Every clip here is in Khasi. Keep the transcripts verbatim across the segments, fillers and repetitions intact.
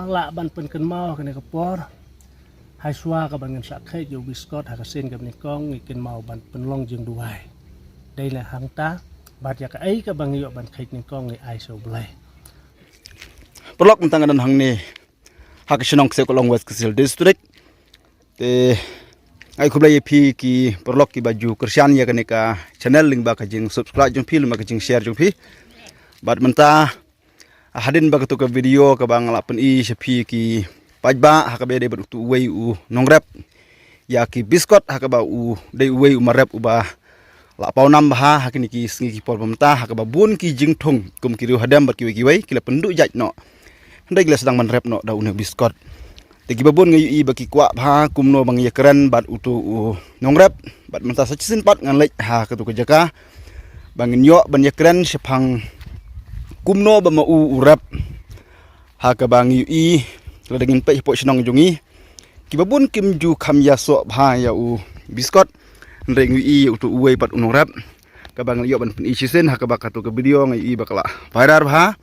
Lah ban pynkynmaw ha kane ka por, ha shuwa kaba ngin sa kheit ïa u biskot ha ka sien kaba nyngkong, ngi kynmaw ban pynlong jingduwai. Dei na hangta, bad ïa kaei kaba ngi ïoh ban kheit nyngkong ngi ai sha U Blei. Paralok, mynta nga don hangne ha ka shnong Ksew Kolong, West Khasi Hills District. Te nga ai khublei ïa phi ki paralok kiba ju kyrshan ïa kane ka channel lyngba ka jing subscribe jong phi, lyngba ka jing share jong phi. Bad mynta, hadien ba katu ka video kaba nga la pyni sha phi ki paidbah, ha kaba dei bad utu uwei u nongrep ïa ki biskot, ha kaba u dei uwei u marep uba la paw nam bha ha kine ki sngi ki por ba mynta, ha kaba bun ki jingthung kum ki riewhadem bad kiwei kiwei ki la pynduh jait noh. Hynrei ki la sdang ban rep noh da une u biskot. Te kiba bun nga ïohi ba ki kwah bha kumno ban ïakren bad utu u nongrep. Bad mynta sa shisien pat ngan leit ha katu ka jaka ba ngin ïoh ban ïakren shaphang kumno ba ma u u rep. Ha kaba ngi ïohi, lada ngin peit hapoh shnong jong ngi, kiba bun kim ju kham ïasoh bha ïa u biskot. Hynrei ngi ïohi utu uwei pat u nongrep, kaba ngi la ïoh ban pyni shisien ha kaba katu ka video nga ïohi ba ka la viral bha.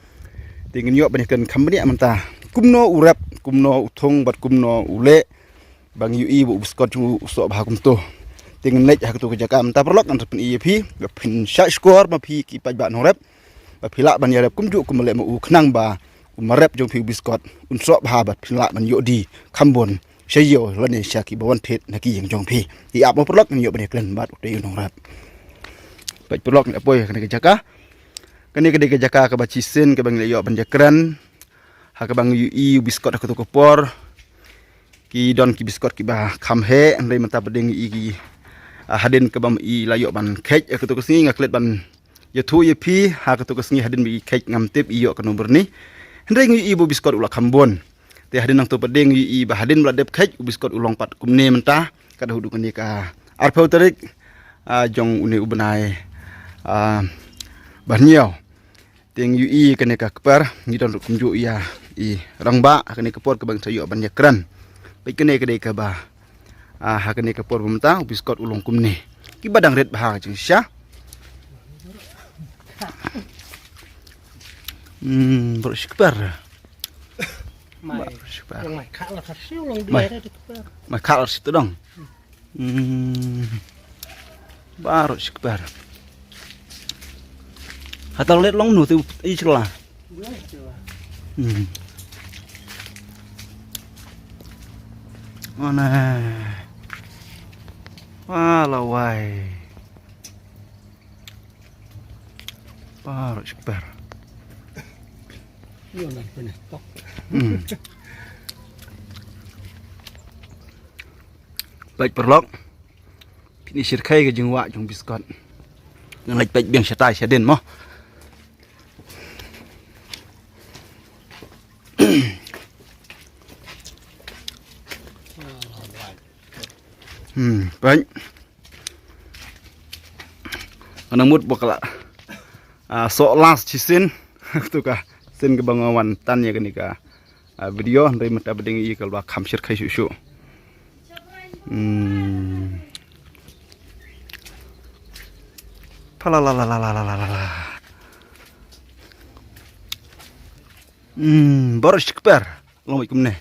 Te ngin ïoh ban ïakren kham bniah mynta kumno u rep, kumno u thung bad kumno u leh, ba ngi ïohi ba u biskot jong u u soh bha kumto. Te ngin leit ha katu ka jaka mynta paralok, ngan sa pyni ïa phi ba phin shah shkor ma phi ki paidbah nongrep, ba phi lah ban ïarep kumjuh kumba leh ma u, khnang ba u marep jong phi u biskot un soh bha bad phin lah ban ïoh die kham bun sha ïew lane sha kiba wan thied na ki ïing jong phi. Te ap mo paralok, ngin ïoh ban ïakren bad utei u nongrep. Peit paralok, ngi la poi ha kane ka jaka. Kane ka dei ka jaka kaba shisien kaba ngi la ïoh ban ïakren, ha kaba ngi ïohi u biskot ha katu ka por. Ki don ki biskot kiba kham heh, hynrei mynta pat dei ngi ïohi ki, ah, hadien kaba ma i la ïoh ban kheit ha katu ka sngi, nga klet ban ïathuh ïa phi, ha katu ka sngi hadien ba i kheit ngam tip i ïoh kano byrni. Hynrei ngi ïohi ba u biskot u la kham bun. Te hadien nangto pat dei ngi ïohi ba hadien ba la dep kheit u biskot u long pat kumne mynta, ka dei haduh kane ka arphew tarik, ah, jong une u bnai, ah, ba hynñiew. Te ngi ïohi kane ka kper, ngi don ruh kumjuh ïa i rangbah ha kane ka por kaba ngin sa ïoh ban ïakren. Peit kane ka dei kaba, ah, ha kane ka por ba mynta u biskot u long kumne. Kiba dang rit bha ka jingshisha. Hmm, baroh shi kper. Mai. Baroh shi kper. Mai kha la ka siu long di. Mai. Mai kha la shi tu dong. Hmm. Baroh shi kper. Hata let long nu tu i chla. Hmm. Mana. Wala wai. Baroh shi kper. Hmm. Peit paralok. Phin ïa shyrkhei ka jingwah jong biskot. Ngan leit peit biang shatai shadien mo. Hmm, peit. Nga nang mut ba ka la, ah, soh last shisien. Tu ka sien kaba nga wan tan ïa kane ka, ah, video, hynrei mynta ba dei ngi ïa ka la kham shyrkhei shuh shuh. Hmm. Pha la la la. Hmm, baroh shi kper. Long bad kumne.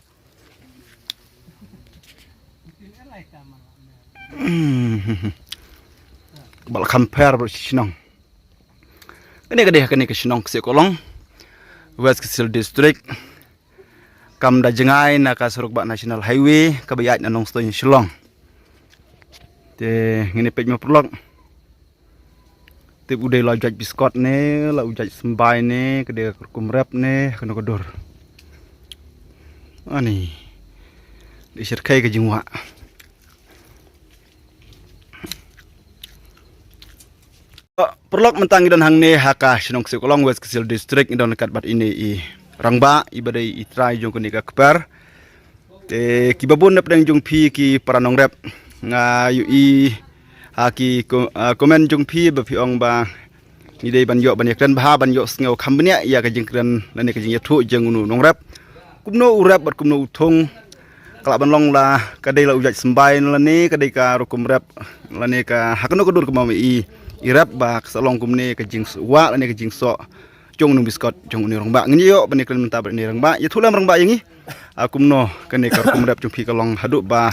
Hmm. Ba la kham pher baroh shi shnong. Kane ka dei ha kane ka shnong Ksew Kolong, West Khasi Hills District. Kam da jngai na ka surok bah National Highway kaba ïaid na Nongstoiñ Shillong. Te ngin ïa peit mo paralok. Tip u dei la u jait biskot ne, la u jait symbai ne, ka dei ka rukom rep ne, kano ka dur. Ani. Dei shyrkhei ka jingwah. Paralok, mynta ngi don hangne ha ka shnong Ksew Kolong, West Khasi Hills District, ngi don ryngkat bad ine i rangbah, i ba dei i trai jong kane ka kper. Te kiba bun na pdeng jong phi ki para nongrep, nga ïohi ha ki ko-, ah, comment jong phi ba phi ong ba ngi dei ban ïoh ban ïakren bha, ban ïoh sngew kham bniah ïa ka jingkren lane ka jingïathuh jong une u nongrep. Kumno u rep bad kumno u thung. Ka lah ban long la ka dei la u jait symbai lane ka dei ka rukom rep lane ka ha kano ka dur kaba ma i, i rep ba ka sa long kumne ka jingwah lane ka jingsoh jong une u biskot jong une u rangbah. Ngin ïoh ban ïakren mynta bad une u rangbah. Ïathuh lem rangbah ïa ngi. A kumno kane ka rukom rep jong phi ka long haduh ba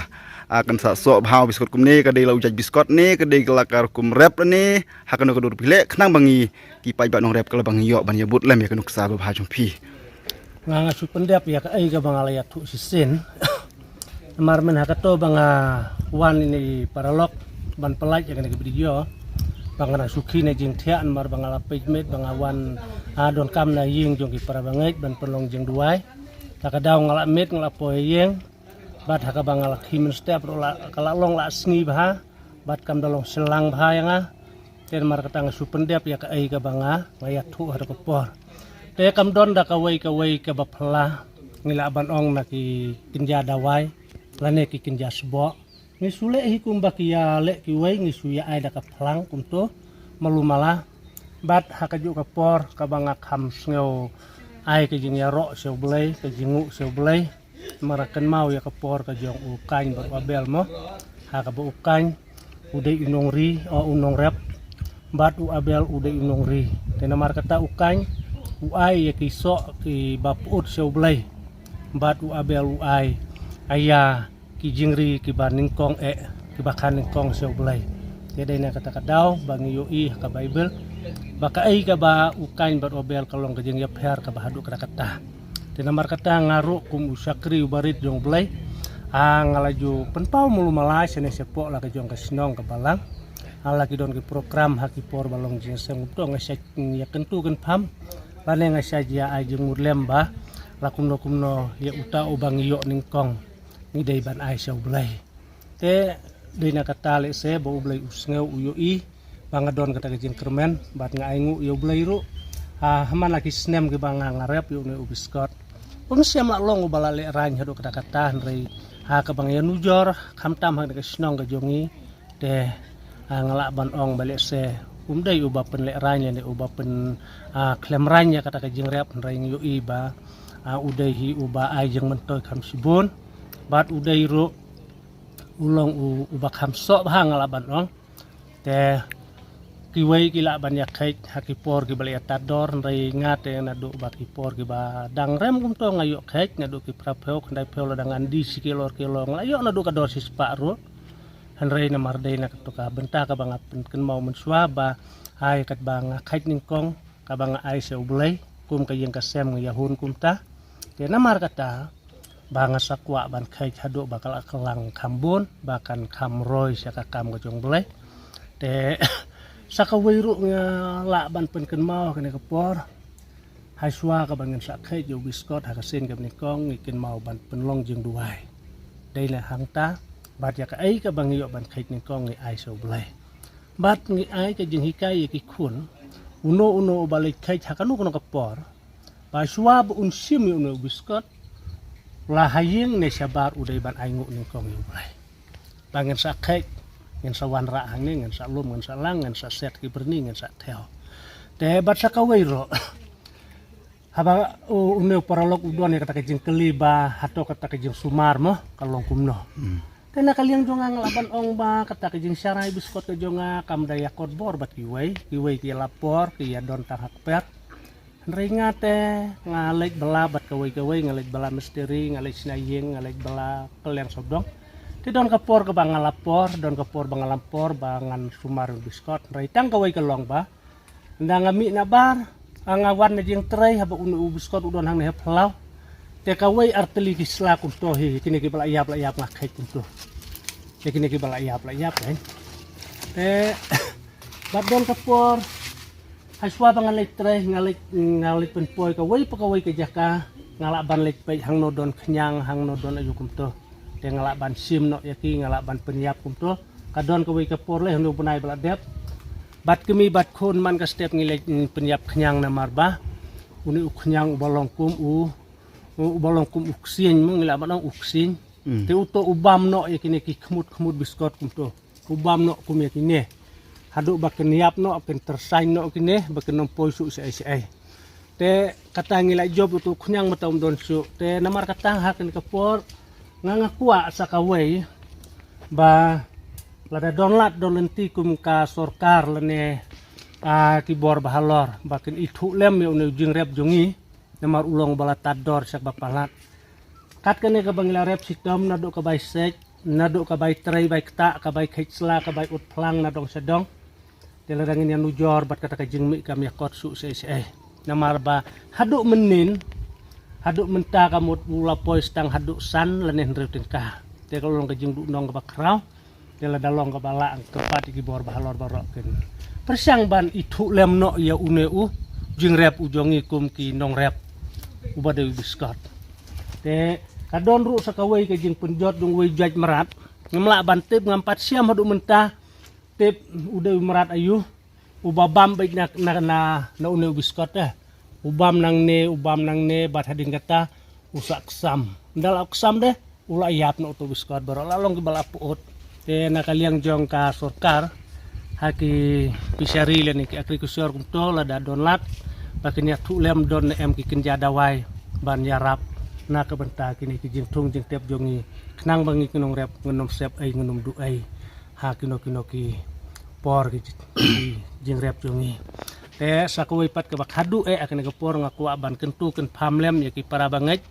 a kan sa soh bha u biskot kumne, ka dei la u jait biskot ne ka dei la ka rukom rep ne ha kano ka dur phi leh khnang ba ngi ki paidbah nongrep ka la ba ngi ïoh ban ïabud lem ïa ka nuksa ba bha jong phi. Nga nga shu pyndep ïa kaei kaba nga la ïathuh shisien. Namar mynta ha kato ba nga wan ine i paralok ban pynlait ïa kane ka video ba nga na shu khie na jingthiah namar ba nga la peit met ba nga wan, ah, donkam na ïing jong ki para bangeit ban pynlong jingduwai. Ta ka daw nga la met nga la poi ïing bad ha kaba nga la khie mynstep ruh la ka la long la sngi bha bad kam da long shillang bha ïa nga. Te namar kata nga shu pyndep ïa kaei kaba nga nga ïathuh ha ka por. Te kam don da kawei kawei kaba phylla ngi lah ban ong na ki kynja dawai lane ki kynja sboh. Ngi shu leh hi kumba ki ïa leh kiwei, ngi shu ïa ai da ka phlang kumto malu mala. Bad ha kajuh ka por kaba nga kham sngew ai ka jingïaroh sha U Blei, ka jingnguh sha U Blei. Namar kynmaw ïa ka por ka jong u Kain bad u Abel mo. Ha kaba u Kain u dei u nongri, o u nongrep. Bad u Abel u dei u nongri. Te namar kata u Kain u ai ïa ki soh kiba pyut sha U Blei. Bad u Abel u ai ïa ki jingri kiba nyngkong eh, kiba kha nyngkong sha U Blei. Te dei na kata ka daw ba ngi ïohi ha ka Baibl ba kaei kaba u Kain bad u Abel ka long ka jingïapher kaba haduh kata kata. Te namar kata nga ruh kum u shakri uba rit jong U Blei, ah, nga la ju pynpaw malu mala shane shapoh la ka jong ka shnong ka balang. Ah, la ki don ki program ha ki por ba long jingïaseng kumto nga shait ïa kyntu kynpham lane nga shait ïa ai jingmut lem ba la kumno kumno ïa uta uba ngi ïoh nyngkong ngi dei ban ai sha U Blei. Te dei na kata lehse ba U Blei u sngew u ïohi ba nga don kata ka jingkyrmen bad nga ainguh ïa U Blei ruh. Ha, ha man la ki snem kiba nga nga rep ïa une u biskot. Ym shym la long uba la lehraiñ haduh kata kata hynrei ha kaba nga ïanujor khamtam ha ka shnong ka jong ngi. Te, ah, nga lah ban ong ba lehse um dei uba pynlehraiñ lane uba pyn, ah, khlem raiñ ïa kata ka jingrep hynrei ngi ïohi ba, ah, u dei hi uba ai jingmyntoi kham shibun. Bad u dei ruh u long u, uba kham soh bha nga lah ban ong. Te kiwei ki lah ban ïa kheit ha ki por kiba la ïa tad dor hynrei nga te naduh ba ki por kiba dang rem kumto nga ïoh kheit naduh ki phra phew khyndai phew lada ngan die shi kilo ar kilo nga la ïoh naduh ka dor shispah ruh. Hynrei namar dei na kato ka bynta kaba nga pynkynmaw mynshuwa ba ai katba nga kheit nyngkong kaba nga ai sha U Blei kum ka ïing ka sem nga ïahun kumta. Te namar kata ba nga sa kwah ban kheit haduh ba ka la kylang kham bun ba kan kham roi sha ka kam ka jong U Blei. Te sa kawei ruh nga lah ban pynkynmaw ha kane ka por. Hashwa kaba ngin sa kheit ïa u biskot ha ka sien kaba nyngkong ngi kynmaw ban pynlong jingduwai. Dei na hangta bad ïa kaei kaba ngi ïoh ban kheit nyngkong ngi ai sha U Blei. Bad ngi ai ka jinghikai ïa ki khun uno uno uba leit kheit ha kano kano ka por. Ba shuwa ba un shim ïa une u biskot la ha ïing ne shabar u dei ban ainguh nyngkong ïa U Blei. Ba ngin sa kheit, ngin sa wanrah hangne, ngin sa lum, ngin sa lang, ngin sa set ki byrni, ngin sa thew. Te bad sa kawei ruh haba u, une u paralok u don ïa kata ka jingkylli ba hato kata ka jingsumar mo ka long kumno. Te na ka liang jong nga nga lah ban ong ba kata ka jingsharai biskot ka jong nga kam da ïa kot bor bad kiwei, kiwei ki ïa la por ki ïa don tang ha kper. Hynrei nga te nga leit bylla bad kawei kawei, nga leit bylla mistri, nga leit shna ïing, nga leit bylla kylleng sawdong. Te don ka por kaba nga la por, don ka por ba nga lam por ba ngan sumar biskot. Hynrei tang kawei ka long ba ynda nga mih na bar, ah, nga wan na jingtrei haba une u biskot u don hangne ha phyllaw. Te kawei ar tylli ki sla kumto hi, kine kiba la ïap la ïap nga kheit kumto. Te kine kiba la ïap la ïap, eh. Te bad don ka por hashwa ba nga leit trei, nga leit, nga leit pynpoi kawei pa kawei ka jaka, nga lah ban leit peit hangno don khñiang, hangno don aïu kumto. Te nga lah ban shim noh ïa ki, nga lah ban pynïap kumto. Ka don kawei ka por lei hangno u bnai ba la dep. Bad kmie bad khun man ka step ngi leit, mm, pynïap khñiang namar ba une u khñiang uba long kum u, uba long kum u ksieng mo ngi lah ban ong u ksieng. Te uto u bam noh ïa kine ki khmut khmut biskot kumto. U bam noh kum ïa kine. Haduh ba kin ïap noh, kin tyrsain noh kine, ba kin ym poi shuh shaei shaei. Te kata ngi la jop uto u khñiang mynta um don shuh. Te namar kata ha kane ka por nga nga kwah sa kawei ba lada don lad don lynti kum ka sorkar lane, ah, ki bor ba halor ba kin ithuh lem ïa une u jingrep jong ngi. Namar u long ba la tad dor sha kaba palat. Kat kane kaba ngi la rep shitom naduh ka bai sej, naduh ka bai trei bai ktah, ka bai kheit sla, ka bai ut phlang na dong sha dong. Te lada ngin ïa nujor bad kata ka jingmih kam ïa kot shuh seh seh. Namar ba haduh mynnin, haduh mynta ka mut u la poi stang haduh san lane hynriew tyngka. Te ka long ka jingduhnong kaba khraw. Te lada long kaba lah, kyrpad ïa ki bor ba halor baroh kin pyrshang ban ithuh lem noh ïa une u jingrep u jong ngi kum ki nongrep uba dei u Biskot. Te ka don ruh sa kawei ka jingpynjot jong uwei u jait mrad. Ngam lah ban tip, ngam pat shem haduh mynta tip u dei u mrad aïu uba bam beit na, na, na, na une u Biskot, eh. U bam nangne, u bam nangne, bad hadien kata u sa ksam. Ynda la ksam de, u la ïap noh uto u Biskot baroh, la long kiba la pyut. Te na ka liang jong ka sorkar, ha ki fishery lane ki agriculture kumto, lada don lad ba kin ïathuh lem don ne em ki kynja dawai ban ïarap na ka bynta kine ki jingthung jingtep jong ngi, khnang ba ngi ki nongrep ngin ym sep ei, ngin ym duh ei ha kino kino ki por ki, ki jingrep jong ngi. Te sa kawei pat kaba khadduh eh, ha kane ka por nga kwah ban kyntu kynpham lem ïa ki para bangeit.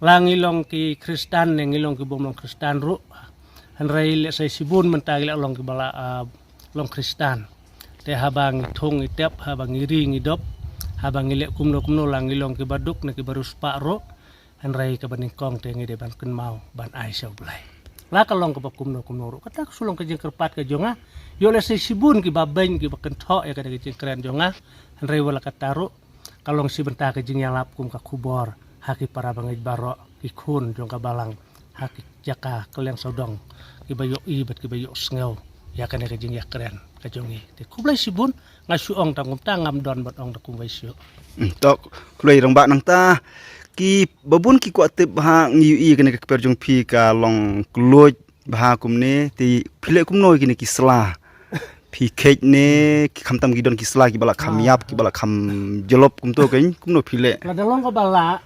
La ngi long ki Khristan ne ngi long ki bym long Khristan ruh, hynrei lehse shibun mynta ngi la long kiba la, ah, long Khristan. Te haba ngi thung ngi tep, haba ngi ri ngi dop, haba ngi leh kumno kumno, la ngi long kiba duk ne kiba riewspah ruh, hynrei kaba nyngkong te ngi dei ban kynmaw ban ai sha U Blei. La ka long kaba kumno kumno ruh, kata ka shu long ka jingkyrpad ka jong nga. Ïoh lehse shibun kiba beiñ kiba kynthoh ïa kane ka jingkren jong nga, hynrei wat la katta ruh ka long shi bynta ka jingïalap kum ka khubor ha ki para bangeit baroh, ki khun jong ka balang ha ki jaka ka liang sawdong, kiba ïohi bad kiba ïohsngew ïa kane ka jingïakren ka jong ngi. Te khublei shibun, nga shu ong tang kumta, ngam don ban ong da kumwei shuh. Hmm, to khublei Rangbah. Nangta kiba bun ki kwah tip ba ha ngi ïohi kane ka kper jong phi ka long kylluid bha kumne, te phi leh kumno ïa kine ki sla? Phi kheit ne ki, khamtam ki don ki sla kiba la kham ïap, kiba la kham jlop kumto, keiñ kumno phi leh? Lada long kaba lah,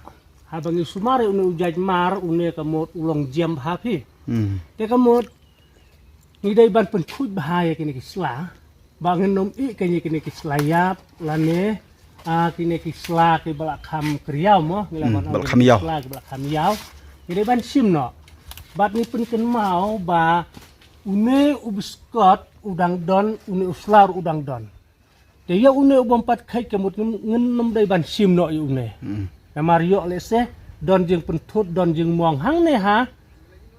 haba ngi sumar ïa une u jait mar, une ka mut u long jem bha phi. Hmm. Te ka mut ngi dei ban pynkhuid bha ïa kine ki sla ba ngin ym ïeh kane kine ki sla ïap lane, ah, kine ki sla kiba la kham kriaw mo, ngi la ban ong ba la kham ïaw. Sla kiba la kham ïaw. Ngi dei ban shim noh. Bad ngi pynkynmaw ba une u Biskot u dang don, une u sla ruh u dang don. Te ïa une u bym pat kheit ka mut ngin, ngin ym dei ban shim noh ïa une. Hmm. Namar ïoh lehse don jingpynthut, don jingmong hangne ha,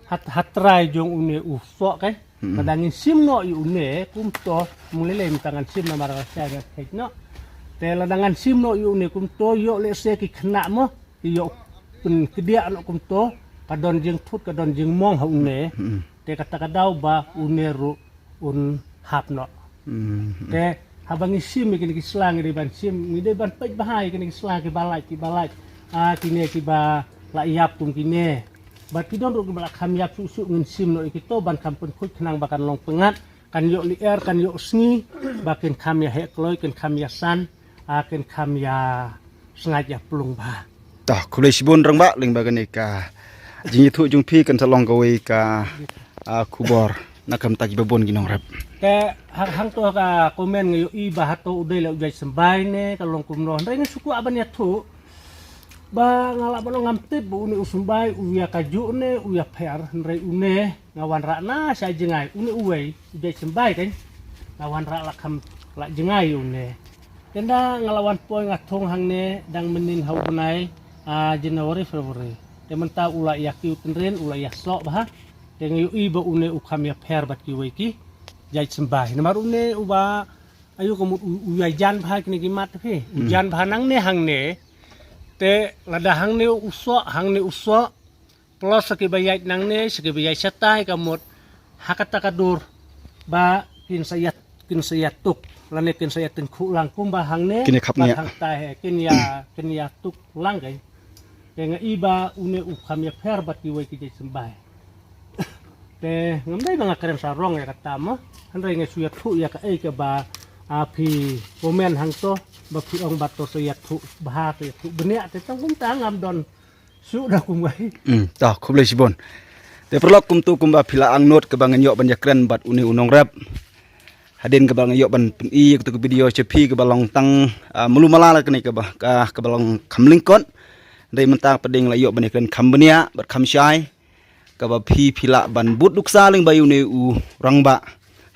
ha, ha trai jong une u soh, keiñ. Hmm. Lada ngin shim noh ïa une kumto, mung lei lei mynta ngan shim namar ka shai ngan kheit noh. Te lada ngan shim noh ïa une kumto, ïoh lehse ki khynnah mo, ki ïoh pynkdiah noh kumto, ka don jingthut, ka don jingmong ha une. Hmm. Te kata ka daw ba une ruh un hap noh. Hmm. Te haba ngi shim ïa kine ki sla, ngi dei ban shim, ngi dei ban peit bha ïa kine ki sla kiba lait, kiba lait, ah, kine kiba la ïap kum kine. Bad ki don ruh kiba la kham ïap shuh shuh, ngin shim noh ïa kito ban kham pynkhuid khnang ba kan long pyngngad, kan ïoh lyer, kan ïoh sngi, ba kin kham ïa heh kloi, kin kham ïa san, ah, kin kham ïa sngaid ïa plung bha. To khublei shibun Rangbah, lyngba kane ka jingïathuh jong phi kan sa long kawei ka, ah, khubor na ka bynta kiba bun ki nongrep. Te hang, hangto ha ka comment nga ïohi ba hato u dei la u jait symbai ne ka long kumno, hynrei nga shu kwah ban ïathuh ba nga lah ban ong ngam tip ba une u symbai u ïa kajuh ne u ïa pher, hynrei une nga wanrah na sha jngai, une uwei u jait symbai, keiñ nga wanrah la kham la jngai une. Te ynda nga la wan poi nga thung hangne dang mynnin ha u bnai, ah, January, February. Te mynta u la ïa kiew tynrin, u la ïa soh bha. Te nga ïohi ba une u kham ïa pher bad kiwei ki jait symbai. Namar une uba, aïu ka mut u, u ïa jan bha kine ki mat phi. U, hmm, jan bha nangne hangne. Te lada hangne u soh, hangne u soh. Plus sa kiba ïaid nangne, sa kiba ïaid shatai, ka mut ha kata ka dur ba kin sa ïa, kin sa ïa tuk lane kin sa ïa tyngkhuh lang kumba hangne. Kin ïa khap bad ngiah. Hangtai he kin ïa, kin ïa tuk lang, keiñ. Te nga i ba une u kham ïa pher bad kiwei ki jait symbai. Te ngam dei ba nga kren sarong ïa kata mo, hynrei nga shu ïathuh ïa kaei kaba, ah, phi comment hangto, ba phi ong ba to sa ïathuh bha, to ïathuh bniah, te tang kumta ngam don shuh da kumwei. Hmm, to khublei shibun. Te paralok, kumto kumba phi la angnud kaba ngan ïoh ban ïakren bad une u nongrep. Hadien kaba ngan ïoh ban pyni ïa kato ka video sha phi kaba long tang, ah, malu mala la kane kaba, ka, kaba long kham lyngkot. Dei mynta pat dei la ïoh ban ïakren kham bniah bad kham shai, kaba phi phi lah ban bud nuksa lyngba ïa une u rangbah,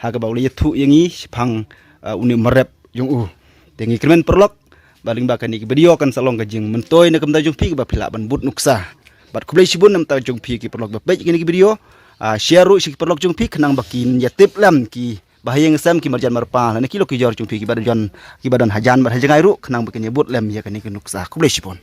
ha kaba u la ïathuh ïa ngi shaphang, uh, une u marep jong u. Te ngi kyrmen paralok ba lyngba kane ka video kan sa long ka jingmyntoi na ka bynta jong phi kaba phi lah ban bud nuksa. Bad khublei shibun na ka bynta jong phi ki paralok ba peit kane ka video. Uh, share ruh sha ki paralok jong phi khnang ba kin ïa tip lem ki ba ha ïing sem ki marjan marpa lane ki lok ki jor jong phi kiba don, kiba don hajan bad ha jngai ruh khnang ba kin ïa bud lem ïa kane ka nuksa. Khublei shibun.